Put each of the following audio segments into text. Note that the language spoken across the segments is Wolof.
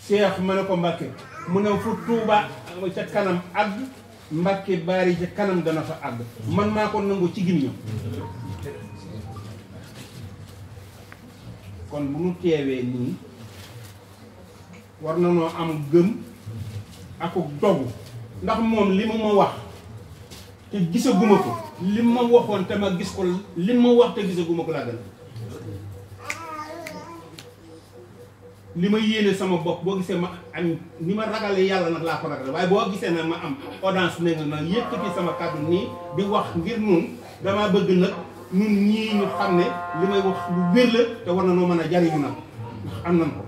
Cheikh ma ne ko Mbàkke mu ne fu Tuuba ca kanam àgg Mbàkke Baari ca kanam dana fa àgg man maa ko nangu ci gimiñam kon bu nu teewee nii war na noo am gëm ak dogu ndax moom li ma wax te gisaguma ko li ma waxoon te ma gis ko li ma wax te gisaguma ko laa gën li ma yéene sama bopp boo gisee ma am ni ma ragale yàlla nag laa ko ragale waaye boo gisee nag ma am audience ne nga nag yëkkati sama kàddu nii di wax ngir nun damaa bëgg nag ñun ñii ñu xam ne li may wax lu wér la te war na noo mën a jariñu nag ndax am nañ ko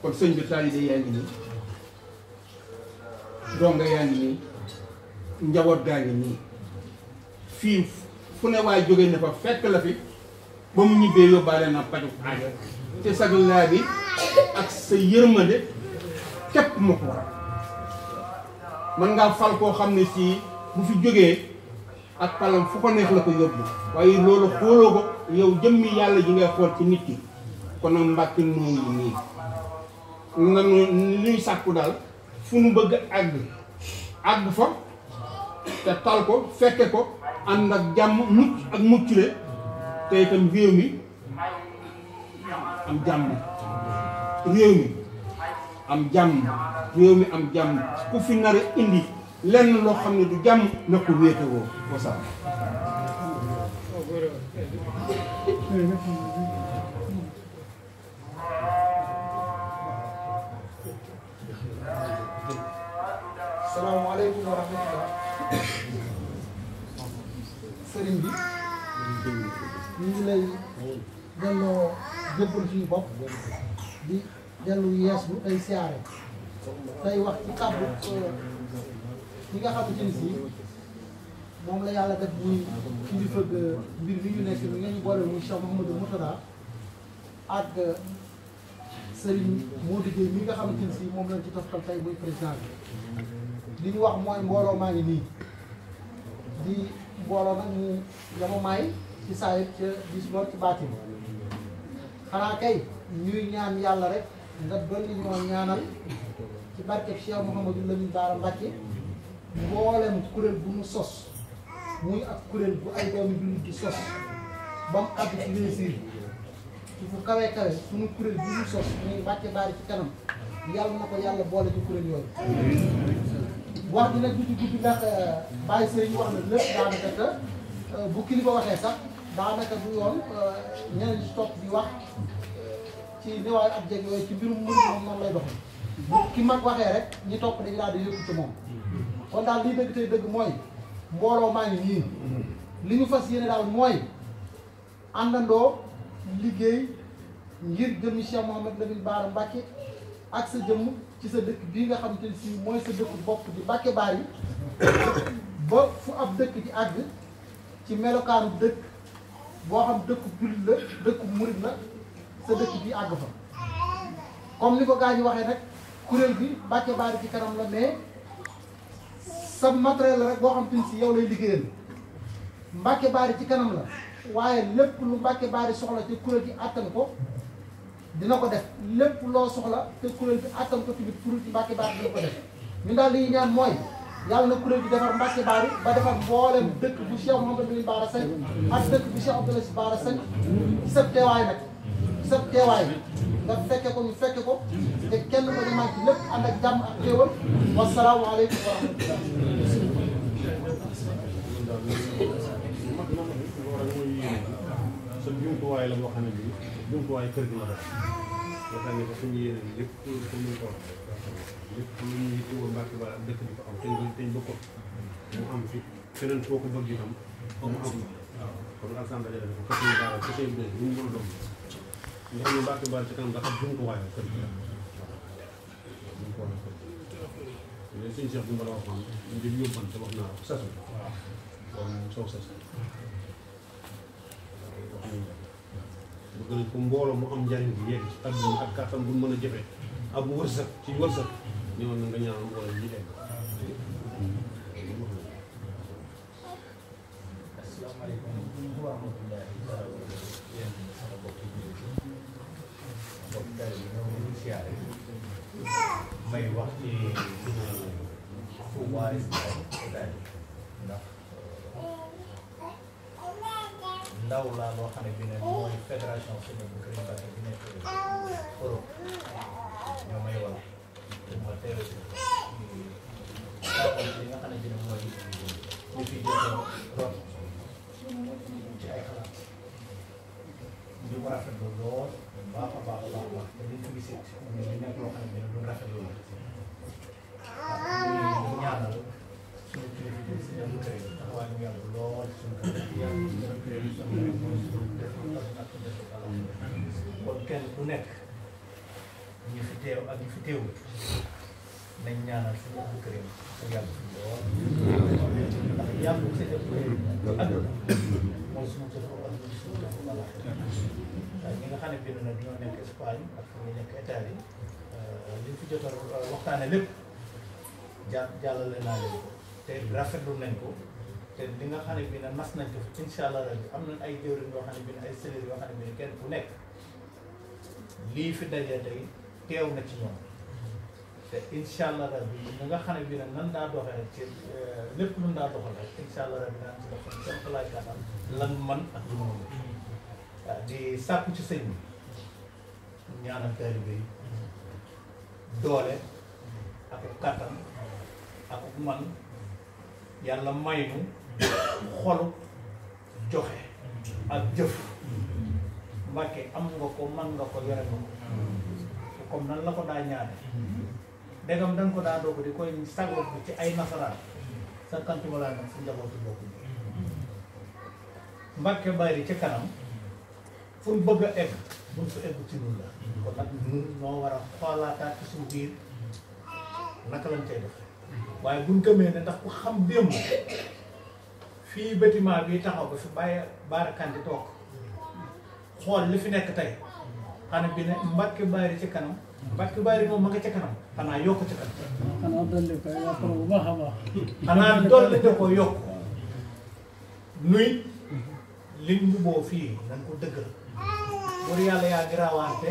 kon sëñ bi taalibe yaa ngi nii donga yaa ngi nii njaboot gaa ngi nii fii fu ne waay jóge ne fa fekk la fi ba mu ñibbee yóbbaale na paju aajo te sag laa bi ak sa yërmande képp moo ko waral man ngaa fal koo xam ne si bu fi jógee ak palam fu ko neex la ko yóbbu waaye loolu xooloo ko yow jëmmi yàlla ji ngay xool ci nit ki kon nag Mbàkke noonu nii nga li ñuy sàkku daal fu nu bëgg àgg fa te tal ko fekke ko ànd ak jàmm mucc ak muccule te itam réew mi am jàmm réew mi am jàmm réew mi am jàmm ku fi nar a indi lenn loo xam ne du jàmm na ko wéetewoo wasalaam salaamaaleykum wa rahmatulah sëriñ bi ñu ngi lay delloo jébbal suñu bopp di dellu yeeslu tey siyaare tey wax ci kàddu ñi nga xamante ni si moom la yàlla def muy kilifa mbir mi ñu nekk ni nga ñu boole muy Cheikh Mouhamadou Mourtada ak sëriñ Modou Gueye mi nga xamante ni si moom lañ ci toftal tey muy président bi li ñu wax mooy mbooloo maa ngi nii di mbooloo nag mu yamamaay ci saa yëpp ca bis lool ci baatin xanaa kay ñuy ñaan yàlla rek nga dolli ñoo ñaanal ci barkeb Cheikh Mouhamadou Lamine Bara Mbacké mboolem kuréel bu mu sos muy ak kuréel bu ay doomi jullit di sos ba mu àgg ci réussir ci fu kawe kawe suñu kuréel bu mu sos muy Mbacké Bari ci kanam yàlla na ko yàlla boole ci kuréel yooyu wax dina guddi guddi ndax bàyyi sëriñ wax na lépp daanaka te bu kilifa waxee sax daanaka du yoon ñeneen ci topp di wax ci niwaayu ab jeg yooyu ci mbirum murid moom noonu lay doxee bu ki mag waxee rek ñi topp dañu daal di yëkku ci moom kon daal lii dëgg tey dëgg mooy mbooloo maa ngi nii li ñu fas yéene daal mooy àndandoo liggéey ngir jëmmi Cheikh Mouhamadou Lamine Bara Mbacké ak sa jëmm ci sa dëkk bii nga xamante ni si mooy sa dëkk bopp di Mbacké Bari ba fu ab dëkk di àgg ci melokaanu dëkk boo xam dëkku jullit la dëkku murit la sa dëkk bi àgg fa comme ni ko gaa ñi waxee nag kuréel bi Mbacké Bari ci kanam la mais sa matériel la rek boo xam te ni si yow lay liggéeyal Mbacké Bari ci kanam la waaye lépp lu Mbacké Bari soxla te kuréel gi àttan ko dina ko def lépp loo soxla te kuréel bi àttan ko tamit pour ci Mbacké Bari dina ko def ñun daal li ñuy ñaan mooy yàlla na kuréel bi defar Mbacké Bari ba defar mboolem dëkk bu Cheikh Mouhamadou Lamine Bara sañ ak dëkk bu Cheikh Abdoulaye Bara sañ ci sa teewaay nag ci sa teewaay nga fekke ko ñu fekke ko te kenn ko ñu manqué lépp ànd ak jàmm ak xéewal wasalaamualeykum wa rahmatullah sa jumtuwaay la boo xam ne bii jumtuwaay kër gi la def nga xam ne suñu yéene lépp comme ni ko lépp lu ñuy tuba Mbacké Bari ak dëkk bi ko am teñ bëgg ko mu am fi feneen foo ko bëgg itam mu am waaw kon alsane daja def ko fas baara fas bu mu mën a doon nga xam ne Mbacké Bari ci kanam dafa jumtuwaay la kër gi la jumtuwaay kër gi léegi suñu Cheikh bu ma la waxoon ñu jël yóbbante wax naa ko sasu kon soo sas bëgg nañ ko mbooloo mu am njariñ bi yegg ci àdduna ak kàttan bu mën a jëfe ak wërsëg ci wërsëg ñëwoon na nga ñaanal mbooloo ñi egg asalaamaaleykum wa rahmatullahi tali bi ñoo ngi siyaare may wax ci Touba Italie ndax ndaw laa loo xam ne bi ne mooy fédération Sëñ Abdou Karim Mbacké bi nekk Europe ñoo may wala te ma teew si li nga xam ne bi ne mooy li fi jël rot ci ay xalaat ñu ko rafetlu lool baax a baax te liñ ko gisee ñu nekk loo xam ne lu rafetlu la ñu ñaanal suñu kilifa bi Sëñ Abdou Karim taxawaay ñu yàgg lool suñu kon kenn ku nekk ñi fi teew ak ñi fi teewul nañ ñaanal Sëñ Abdou Karim ak yàgg fi lool ndax yàgg Sëñ Abdou Karim ak mooy suñu jëf ak suñu jëf wala ñi nga xam ne bind na ñoo nekk Espagne ak ñu nekk Italie li fi jot a waxtaane lépp jàllale naa leen ko te rafetlu nañ ko te li nga xam ne bi ne nas nañ ko fi incha allah rabbi am nañ ay jëwriñ yoo xam ne bi ne ay sëriñ yoo xam ne bi ne kenn ku nekk lii fi dajee tey teew na ci ñoom te incha allah rabbi li nga xam ne bi ne nan daa doxee ci lépp lu daa doxal rek incha allah rabbi daan ci doxal seen xalaat kàttan lan man ak lu mu waaw di sàkku ci sëñ bi ñaanal taalibe yi doole ak kàttan ak man yàlla may nu xolu joxe ak jëf Mbàkke am nga ko man nga ko yore nga ko comme nan la ko daa ñaane dégam danga ko daa doog di koy sagoo bi ci ay nasaraan sa kantuma laa nag si njabootu bokk bi Mbàkke bàyyi ci kanam fu ñu bëgg a egg buñ fa egg ci ñun la kon nag ñun ñoo war a xoolaataat ci suñu biir naka lañ cay def waaye buñ gëmee ne ndax ku xam démb fii bâtiment bi taxaw ba fi bàyyi baarakaan di toog xool li fi nekk tey xanaa bi ne Mbàkke Bari ci kanam Mbàkke Bari moom ma nga ca kanam xanaa yokk ci kanam xanaa dolli ko yokk bu baax a baax xanaa dolli da ko yokk nuy liñ mbubboo fii nañ ko dëggal pour yàlla yaa ngi raawante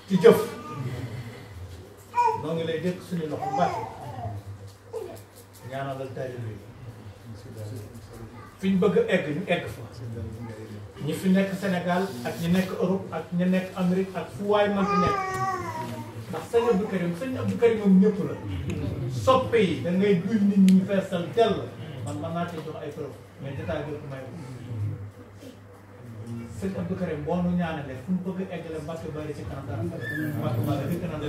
ci jëf noo ngi lay dégg suñu loxo Mbàkke ñaanalal taalibe yi fi ñu bëgg a egg ñu egg fa ñi fi nekk Sénégal ak ñi nekk Europe ak ñi nekk Amérique ak fu waay mën fi nekk ndax Sëñ Abdou Karim moom ñëpp la soppe yi da ngay duy nit ñi feesal dell man mën naa cee jox ay preuve mais détail bi may Sëñ Abdou Karim boo nu ñaanalee fu mu bëgg a eggale Mbàkke Bari ci kanam dara Mbàkke Bari rek kanam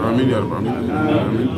Amin ya rabbal alamin.